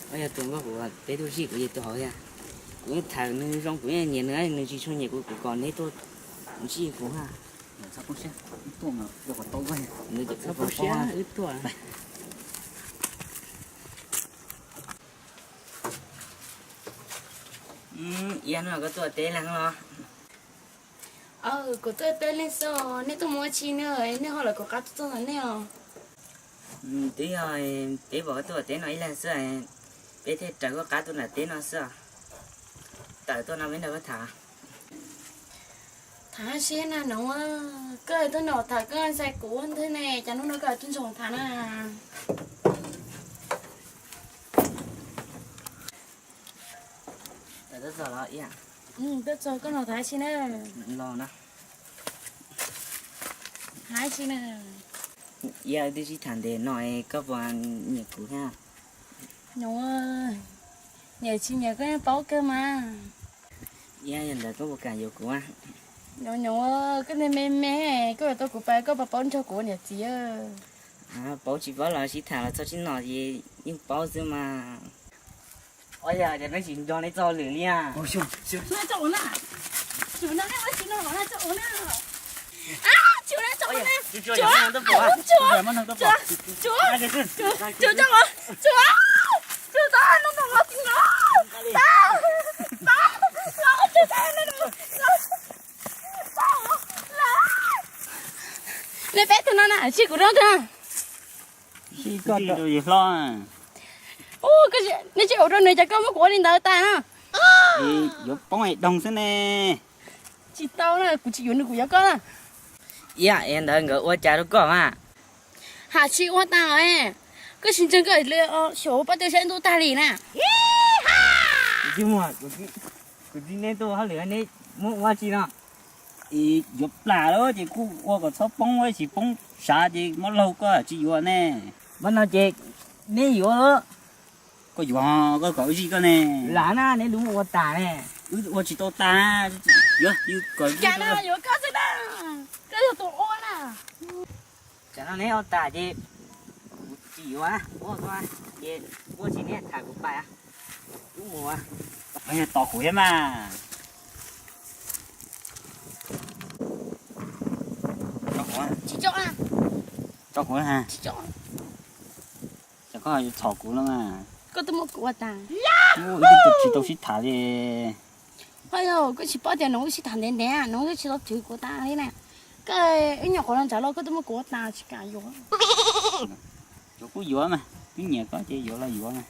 Yog tus nkauj kuv peb tuaj zij kuv ces tus hauv thiab. Kuv yeej tham nws zoo, kuv yeej nyiam nws, nws tsis tshua nyiam kuv, kuv kom neb tuaj zij kuv na. Txhob poob siab, wb tuaj. Iab, no koj tuaj teb leeg los? Kuv tuaj teb leeg xwb os, nej tuaj mus ua tsi na, nej ho lawv kuv qab tuaj txog ntawm nej os? Twb yog peb pom koj tuaj teb no ib leeg xwb, peb thiaj raws koj qab tuaj nram teb no xwb os. Tawm tuaj no peb nrog koj tham. Tham dab tsi na Noov? Koj tuaj no tham koj ntshai kuv ua ntej ne, cas hnub no koj tuaj nrog tham na? Tuaj txog koj no tham dab tsi na? Los na. Tham dab tsi na? Iab, wb twb sib tham ntev no, koj puas nyiam kuv thiab? Noov, nyiam tsis nyiam koj yeej paub kawg mas. Iab, yog ntawd koj puas kam yuav kuv? Noov, koj niag me me, koj yuav tau kuv pais koj puas paub nrog kuv ua niam txiv? Paub tsis paub los sib tham los txog txij no ces yeej paub xwb mas. Ua yog tias peb tsis nco neb txoj hauj lwm li. Nej peb tug no na, sib kuv rau tag. Hlob, nej tsis ua rau nws, cas koj muab kuv ua li ntawd tag na? Yuav poob es doog xwb ne. Tsis tau na, kuv tsis yuav nws, kuv yuav koj na. Iab, es ntawd nkawd ua cas rau koj mas? Ham tsis ua tas, koj tsis ntseeg koj li, xyov ua pab twg saib ntuj tag li na. Kuv tsis, neb tuaj hauj lwm neb muab ua tsi no? Yuav plam lawm ces kuj ua kom txhob poob, tsis poob sav ces muab laug koj tsis yuav ne. Mas no ces neb yuav. Koj yuav, koj kom wb zij koj ne. Lam na, neb lub ua tas ne. Wb ua tsis tau tas. Yuav, yuav koj xwb na. Koj yog tus ua na. Tsam no neb ua tas ces kuv tsis yuav, ua ko ces ua tsis neb tham kuv pais. Wb mus. Tos kuv thiab mas. Tsis tso, tso kuv, tsis tso. Ces koj yuav txhom kuv no mas. Koj twb muab kuv ua tas. Wb twb tsis tau sib tham li. Ho yog koj tsis paub tias no wb sib tham ntev ntev no wb twb tsis tau thwv kuv tas li na. Koj, wb nyuam qhuav los ntsawv los koj twb muab kuv ua tas tsis kam yuav. Yuav kuj yuav mas, twb nyiam koj ces yuav los yuav mas.